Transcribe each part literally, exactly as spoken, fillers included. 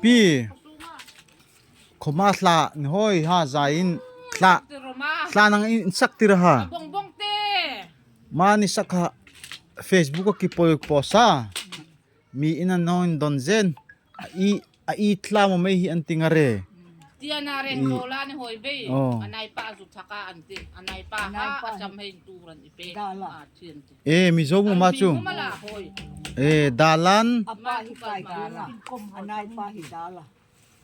Pi, khoma hla ni hoi ha zain hla, hla nang in sak tir ha. Mani sak ha Facebook a ki poi post a. Mi in a nong in don zen. A i, a i thla mo mei hi an ti nga re. Tia na ren ko la ni hoi bei. Oh. Anai pa zu thaka an ti. Anai pa ha a cham hein tu ran i pe. Dala. A thian ti. E, Mizo mu ma chu. Mala hoi. E, dalan. Apa hi kai dala. Anai pa hi dala.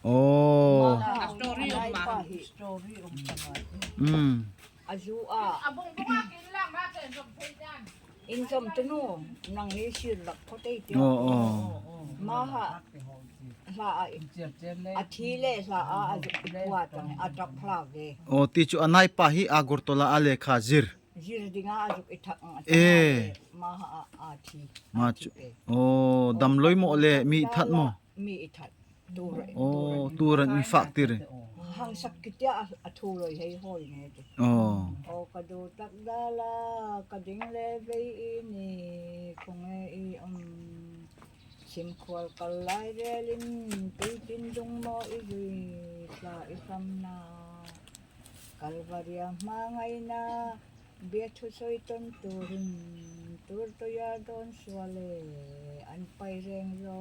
Oh. Story om ma. Story om ma. Mm. Azu a. Abong bong a kin lang ma te zom thei dan. In zom tenu nang ni sir lak ko te ti. Oh, oh. Ma ha. Hla a. A thi le hla a a zuk i pua tang a tak hla ve. Oh, ti chu anai pa hi Agartala a lekha zir. Zir dinga a zuk i thak ang a. Eh. Ma ha a, a thi. Ma chu. Oh, dam loi mo le mi that mo. Mi i that. Tur. Oh, tur an in fak tir. Hangsak kitia a, a thu loi hei hoi nge ti. Oh. Oh, ka do tak dala, ka ding le vei i ni, kong e i om. Sim khual kal lai rel in, tui tin dung mo i zui, tla i kham na. Kalvaria hma ngaina, bia thu soi ton turin, tur tuia don sua le, an pai reng zo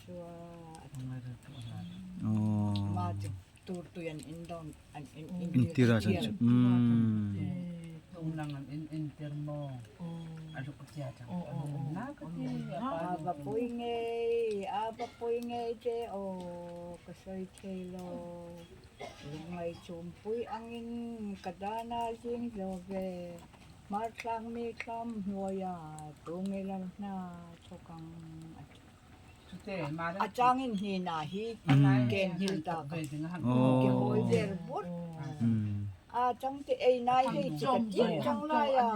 sua. Oh. Ma chu tur tuia an in don, an in, in tir a chan chu. Mm. Eh, tu nang an in, in tir mo. Oh. A luk tia chan. Oh, oh, oh. Na ka ti, a ba pui ngei, a ba pui ngei te, oh, ka soi thei lo. Lungngai chumpui angin ka dana zing zo ve. Hmar tlang mi tlam hnuaia tu ngei lam hna thokang. A chang in hni na hi ken hil ta ka. Oh. Ke hoi ver but. Mm. A chang te ei nai hei chi ka tin chang lai a.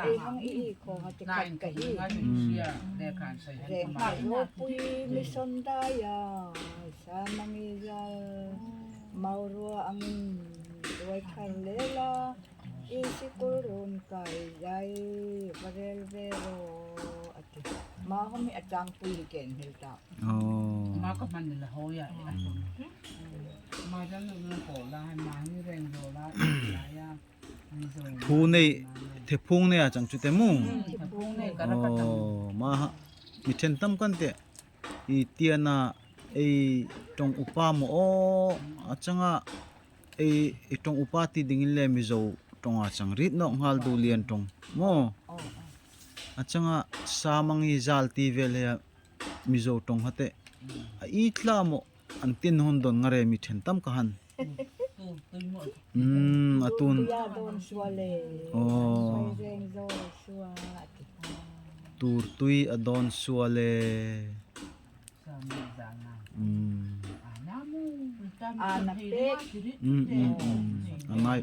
Ei hang i i kho ha te khat ka hi. Mm. Reng ma ro pui mi son dai a. Sa mangi zal. Mau rua angin. Tuai khar le la. I sikul run kai zai. Varel vero. Ati. Ma hom i a chang pui hi ken hil ta. Oh. Ma ka man la ho ya. Mm. Ma jan lu ko la ma ni reng lo la ya. Thu nei, the phung nei a chang chu te mu. Mm, the phung nei ka ra ka tam. Oh, ma ha. Mi then tam kan te. I tiana ei tong upa mo o a changa ei, ei tong upa ti dingin le Mizo tong a chang rit nok ngal du lian tong mo. Oh, oh. A changa sa mangi zal ti vel he Mizo tong ha te. A i tla mo an tin hon don nga re mi then tam ka han. Mm, a tun. Tur tuia don sua le. Oh. Reng zo sua. Tur tui a don sua le. Mm. Ana pek. Mm, mm, mm. Anai.